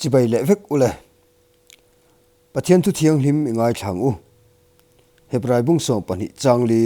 Chibai leh vek ule. Pathian thu thianghlim i ngaithla ang u. Hebrai bung 12 changli.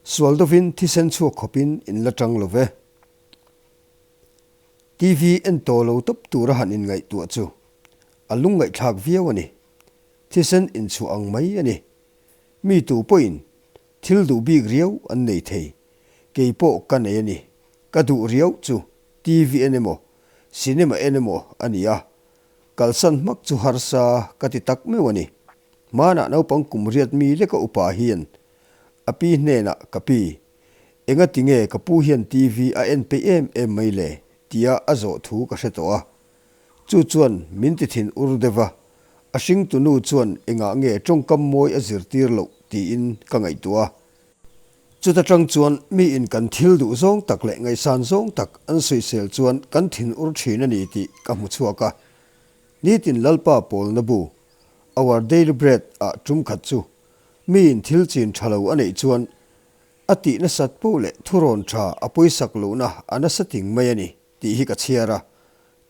Sual dovin thisen chhuak khawpin in la tang lo ve. TV en tawh lo tawp tura han inngaihtuah chu a lungngaihthlak viau a ni. Thisen inchhuah ang mai a ni. Mi tu pawhin thil duh bik riau an nei thei. Kei pawh ka nei a ni. Ka duh riau chu TV en emaw, cinema en emaw a ni a. Kalsan hmak chu harsa ka ti tak meuh a ni. Hmanah naupang kum riat mi leka upa hian a pi hnenah ka pi, Engati nge ka pu hian TV a en peih em em mai le? tia a zawh thu ka hre tawh a. Chu chuan min ti thin ur deuh a, a hringtu nu chuan engah nge tawngkam mawi a zirtir loh tiin ka ngaihtuah a. Chuta tang chuan miin kan thil duh zawng tak leh ngaihsan zawng tak an sawisel chuan kan thin ur thin a ni tih ka hmu chhuak a. Nitin Lalpa pawlna bu, Our Daily Bread, ah tum khat chu miin thil chin tha lo a neih chuan a tih nasat poh leh thurawn tha a pawisak lohna a nasa ting mai a ni tih hi ka chhiar a,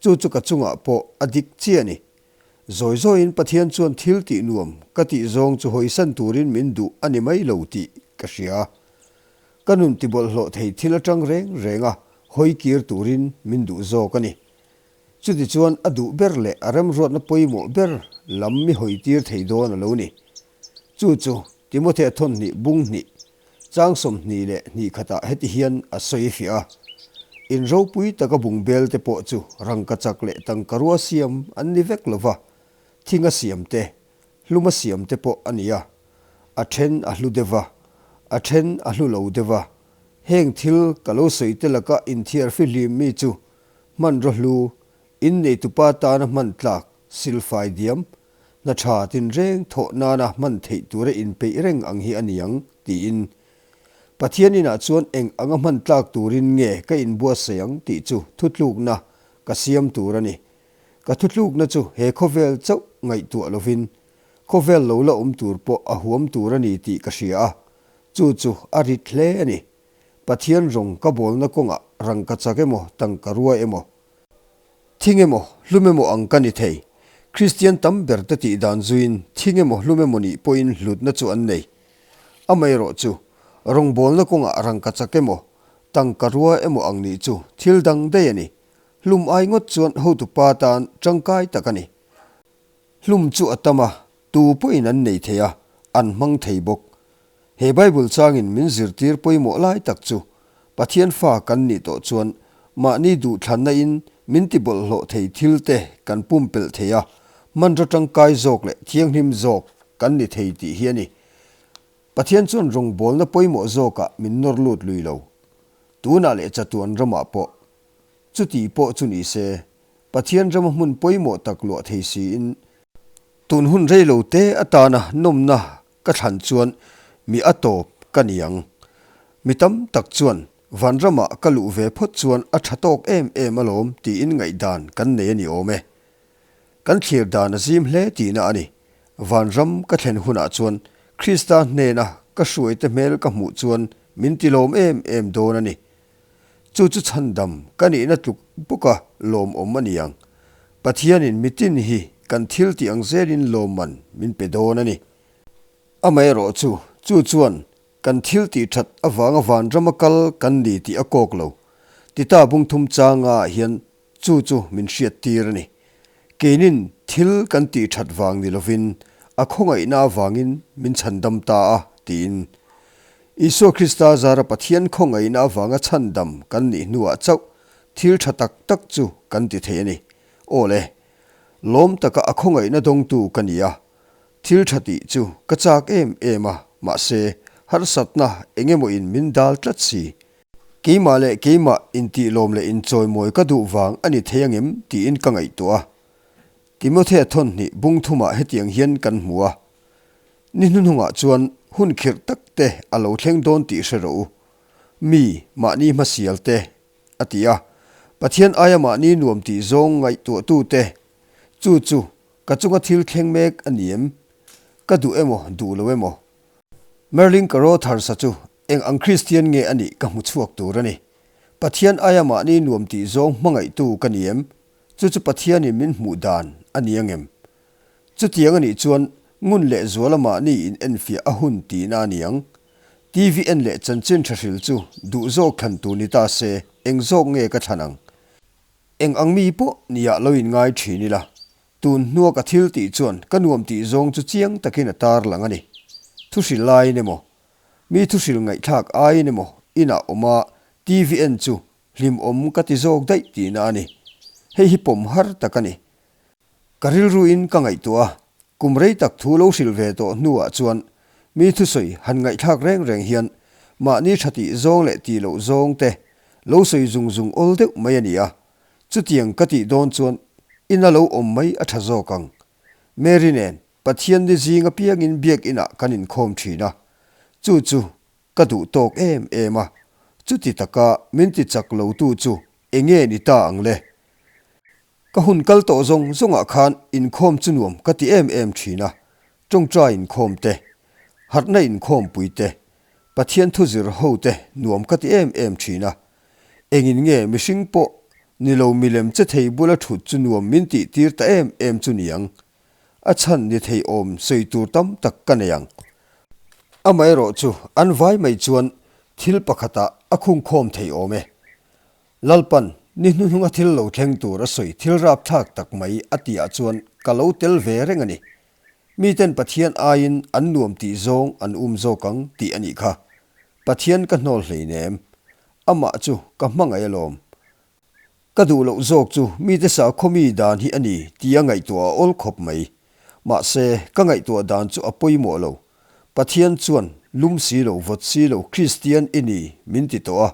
chu chu ka chungah pawh a dik chiah a ni. Zawi zawiin Pathian chuan thil tih nuam ka tih zawng chu hawisan turin min duh a ni mai lo tih ka hria. Ka nun tibawlhhlawh thei thil atang reng reng a hawi kir turin min duh zawk a ni. Chutichuan a duh ber leh a remruatna pawimawh ber lam mi hawi tir thei dawn a lo ni. Chu chu Timothea thawnhnih bung hnih chang 22 khatah heti hian a sawi fiah a, In ropui taka bung bel te pawh chu rangkachak leh tangkarua siam an ni vek lo va, thinga siam te, hluma siam te pawh a ni a, a then a hlu deuh va, a then a hlu lo deuh va. Heng thil ka lo sawi te laka inthiar fihlim mi chu hmanraw hlu, inneitupa tana hman tlak silfai diam, Hna tha tinreng thawh nana hman theih tura inpeih reng ang hi a ni ang, tiin. Pathian inah chuan eng anga hman tlak turin nge ka inbuatsaih ang tih chu thutlukna ka siam tur a ni. Ka thutlukna chu he khawvel chauh ngaihtuah lovin, khawvel lo la awm tur pawh a huam tur a ni tih ka hria a, chu chu a rit hle a ni. Pathian rawng ka bawlna kawngah rangkachak emaw tangka rua emaw, Thing emaw, hlum emaw ang ka ni thei. Kristian tam ber te tih dan zuiin thing emaw hlum emaw nih pawhin hlutna chu an nei. Amaherawh chu, rawngbawlna kawngah rangkachak emaw, tangka rua emaw ang nih chu thil dang daih a ni. Hlum ai ngawt chuan hotupa tan tangkai tak a ni. Hlum chu a tam a, tu pawhin an nei thei a, an hmang thei bawk. He Bible changin min zirtir pawimawh lai tak chu, Pathian fa kan nih tawh chuan mahni duhthlanna in min ti bawlhhlawh thei thil te kan pumpelh thei a, hmanraw tangkai zawk leh thianghlim zawk kan ni thei tih hi a ni. Pathian chuan rawngbawlna pawimawh zawkah min nawr lut lui lo. Tunah leh chatuan ramah pawh. Chuti pawh chu ni se, Pathian rama hmun pawimawh tak luah thei siin, tun hun rei lo te atana nawmna ka thlan chuan mi a tawp ka ni ang. Mi tam tak chuan vanramah ka luh ve phawt chuan a tha tawk em em alawm tiin ngaihdan kan nei a ni awm e. Kan thlir dan a zim hle tihna a ni. Vanram ka thlen hunah chuan Krista hnena ka hruaite hmel ka hmuh chuan min tilawm em em dawn a ni. Chu chu chhandam ka nihna tluk bawka lawmawm a ni ang. Pathianin mitin hi kan thil tih ang zelin lawmman min pe dawn a ni. Amaherawh chu, chu chuan kan thil tih that avanga vanrama kal kan ni tih a kawk lo. Tita bungthum changa ah hian Chu chu min hriattir a ni. Keinin thil kan tih that vang ni lovin a khawngaihna avangin min chhandam ta a, tiin. Isua Krista zara Pathian khawngaihna avanga chhandam kan nih hnuah chauh thil tha tak tak chu kan ti thei a ni. Aw le, lawm taka a khawngaihna dawngtu ka ni a, thil tha tih chu ka chak em em a, mahse harsatna eng emawin min dal tlat si. Keimah leh keimah intihlawm leh inchawimawi ka duh vang a ni thei angem tiin ka ngaihtuah a. Timothea thawnhnih bung thumah hetiang hian kan hmu a, Ni hnuhnungah chuan hun khirh tak te a lo thleng dawn tih hre rawh u. Mi, mahni hmasial te, a ti a. Pathian aia mahni nuam tih zawng ngaihtuahtu te, chu chu ka chunga thil thleng mek a ni em? Ka duh emaw duh lo emaw? Merlin Carruthers-a chu eng ang Kristian nge a nih ka hmu chhuak tur a ni. Pathian aia mahni nuam tih zawng hmangaihtu ka ni em? Chu chu Pathianin min hmuh dan a ni angem? Chutiang a nih chuan ngun leh zuala mahni in enfiah a hun tihna a ni ang. TV en leh chanchin tha hril chu duh zawk thlan tur ni ta se eng zawk nge ka thlan ang? Eng ang mi pawh niah lo in ngai thin ila, tun hnua ka thil tih chuan ka nuam tih zawng chu chiang takin a tar lang a ni. Thu hril laiin emaw, mi thu hril ngaihthlak aiin emaw inah awma TV en chu hlimawm ka ti zawk daih tihna a ni. Hei hi pawm har tak a ni. Ka rilruin ka ngaihtuah a, kum rei tak thu lo hrilh ve tawh hnuah chuan mi thusawi han ngaihthlak reng reng hian mahni tha tih zawng leh tih loh zawng te lo sawi zung zung awl deuh mai a ni a, chutiang ka tih dawn chuan ina lo awm mai a tha zawk ang. Mary nen Pathian ni zing apiangin biakinah kan inkhawm thin a, chu chu ka duh tawk em em a, chuti taka min ti chak lotu chu enge ni ta ang le? Ka hun kal tawh zawng zawngah khan inkhawm chu nuam ka ti em em thin a, tawngtai inkhawm te, harhna inkhawmpui te, Pathian thu zir ho te nuam ka ti em em thin a. Engin nge mihring pawh ni lo milem che thei bula thut chu nuam min tih tir ta em em chu niang. A chhan ni thei awm sawi tur tam tak ka nei ang. Amaherawh chu an vai mai chuan thil pakhatah a khungkhawm thei awm e. Lalpan, ni hnuhnunga thil lo thleng tur a sawi thil rapthlak tak mai a tihah chuan ka lo tel ve reng a ni. Miten Pathian aiin an nuam tih zawng an um zawk ang tih a nih kha. Pathian ka hnawl hleinem. Amah chu ka hmangaih alawm. Ka duh loh zawk chu mite sakhaw mi dan hi a ni tia ngaihtuah a awl khawp mai. Mahse, ka ngaihtuah dan chu a pawimawh lo. Pathian chuan lum si lo vawt si lo Kristian i ni min ti tawh a,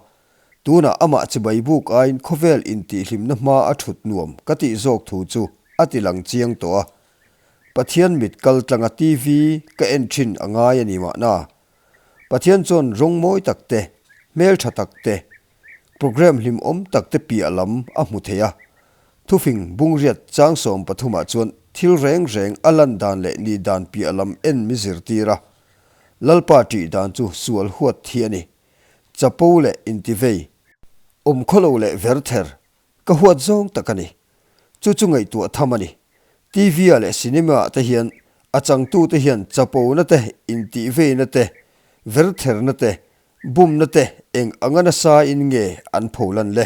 Tunah amah chibai buk aiin khawvel intihhlimna hma a thut nuam ka tih zawk thu chu a ti lang chiang tawh a. Pathian mit kal tlanga TV ka en thin a ngai a ni mahna. Pathian chuan rawng mawi tak te, hmel tha tak te, programme hlimawm tak te piah lam a hmu thei a. Thufing bungriat chang 13 ah chuan thil reng reng a lan dan leh nih dan piah lam en mi zirtir a. Lalpa ṭih dan chu sual huat thi a ni. Chapo leh intivei, awmkhawlo leh verther, ka huat zawng tak a ni. Chu chu ngaihtuah tham a ni. TV-ah leh cinema-ah te hian a changtute hian chapona te, intihveina te, vertherna te, bumna te eng anga nasain nge an pholan le?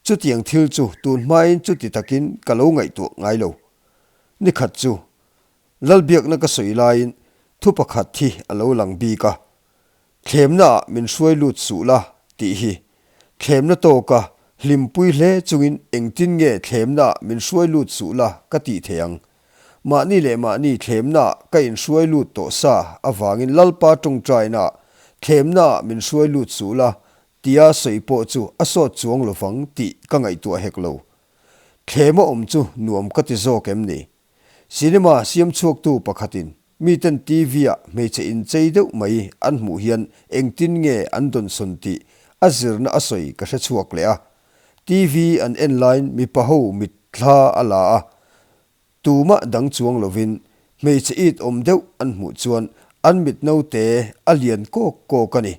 Chutiang thil chu tun hmain chuti takin ka lo ngaihtuah ngai lo. Nikhat chu Lalbiakna ka sawi laiin thu pakhat hi a lo lang bik a. Thlemnaah min hruai lut suh la tih hi thlemna tawka hlimpui hle chungin engtin nge thlemnaah min hruai lut suh la ka tih thei ang. Mahni leh mahni thlemnaah ka inhruai lut tawh sa avangin Lalpa tawngtainaah thlemnaah min hruai lut suh la tia sawi pawh chu a sawt chuang lovang tih ka ngaihtuah hek lo. Thlema awm chu nuam ka ti zawk em ni? Cinema siam chhuaktu pakhatin miten TV-ah hmeichhe inchei deuh mai an hmuh hian engtin nge an dawnsawn tih a zirna a sawi ka hre chhuak leh a. TV an en laiin mipa ho mitthla a la a, tumah dang chuang lovin hmeichhe it awm deuh an hmuh chuan an mit naute a lian kawk kawk a ni.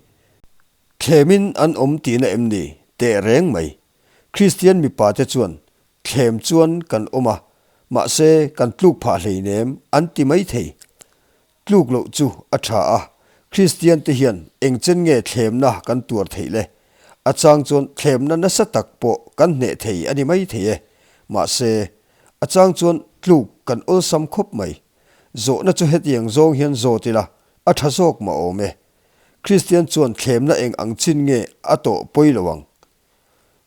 Thlemin an awm tihna em ni? Teh reng mai. Kristian mipate chuan Thlem chuan kan awm a, mahse kan tluk phah hleinem an ti mai thei. Tluk loh chu a tha a, Kristian te hian engchen nge thlemna kan tuar theih le? A chang chuan thlemna nasa tak pawh kan hneh thei a ni mai thei e. Mahse, a chang chuan tluk kan awlsam khawp mai. Zawhna chu hetiang zawng hian zawt ila, a tha zawk mah awm e. Kristian chuan thlemna eng ang chin nge a tawh pawi lo ang?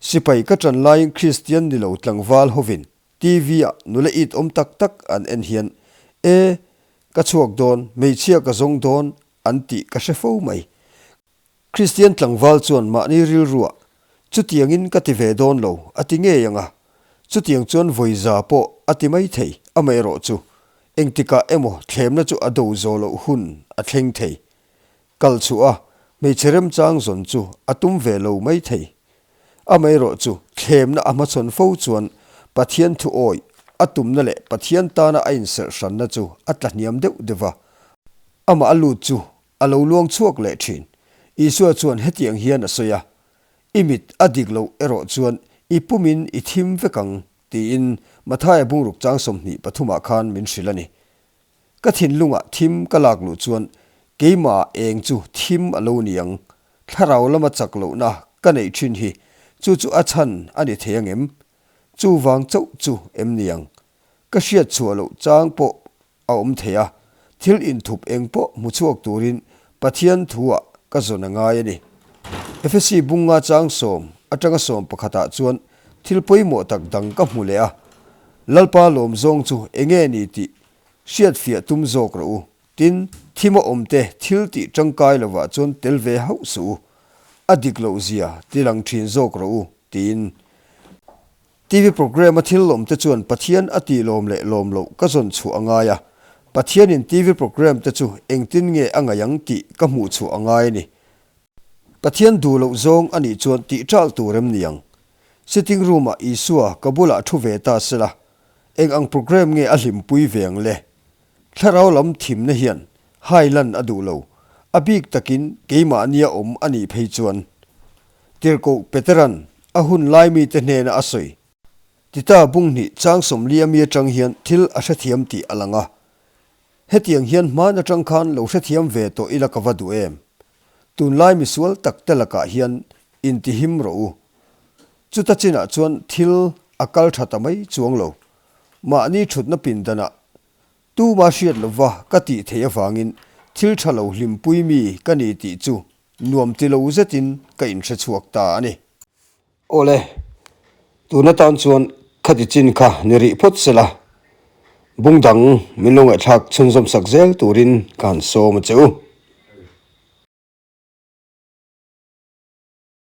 Sipai ka ṭan laiin Kristian ni lo tlangval hovin TV-ah nula it awm tak tak an en hian, E, ka chhuak dawn, hmeichhia ka zawng dawn an tih ka hre fo mai. Kristian tlangval chuan mahni rilruah, Chutiangin ka ti ve dawn lo, a ti ngei ang a. Chutiang chuan vawi za pawh a ti mai thei, amaherawh chu engtikah emaw thlemna chu a do zawh loh hun a thleng thei. Kal chhuah a, hmeichhe remchang zawn chu a tum ve lo mai thei. Amaherawh chu thlemna a hmachhawn fo chuan Pathian thu awih a tumna leh Pathian tana a inserh hranna chu a tlahniam deuh deuh va. Amah a lut chu a lo luang chhuak leh thin. Isua chuan hetiang hian a sawi a, I mit a dik loh erawh chuan i pumin i thim vek ang. tiin Mathaia bungruk chang 23 ah khan min hrilh a ni. Ka thinlungah thim ka lak luh chuan keimahah eng chu thim a lo ni ang. Thlarau lama chak lohna ka neih thin hi chu chu a chhan a ni thei angem? Chuvang chauh chu em ni ang? Ka hriat chhuah loh chang pawh a awm thei a, thil inthup eng pawh hmu chhuak turin Pathian thu-ah ka zawn a ngai a ni. Efesi bunga chang sawm atanga sawm pakhatah chuan thil pawimawh tak dang ka hmu leh a, Lalpa lawm zawng chu enge ni tih hriatfiah tum zawk rawh u. Tin, thim a awmte thil tih tangkai lovah chuan tel ve hauh suh u, a dik loh zia ti lang thin zawk rawh u, tiin. TV programme a thil lawmte chuan Pathian a tih lawm leh lawm loh ka zawn chhuah a ngai a, Pathianin TV programme te chu engtin nge a ngaih ang tih ka hmuh chhuah a ngai a ni. Pathian duh loh zawng a nih chuan tih ṭalh tur em ni ang? Sitting room ah Isua ka bulah thu ve ta sela, eng ang programme nge a hlimpui ve ang le? Thlarau lam thimna hian hai lan a duh lo, a bik takin keimahnia awm a nih phei chuan. Tirhkoh Peteran a hun lai mite hnena a sawi. Tita bunghnih chang sawmli ami atang hian thil a hrethiam tih a lang a. Hetiang hian hman atang khan lo hrethiam ve tawh ila ka va duh em? Tunlai misual tak te lakah hian intihim rawh u. Chuta chinah chuan thil a kal tha ta mai chuang lo. Mahni thutna pindanah tuma hriat lova ka tih theih avangin thil tha lo hlimpui mi ka ni tih chu nuam ti lo zetin ka inhre chhuak ta a ni. Awle, tun atan chuan khati chin kha ni rih phawt se la, bung dang min lo ngaihthlak chhunzawm sak zel turin ka han sawm a che u.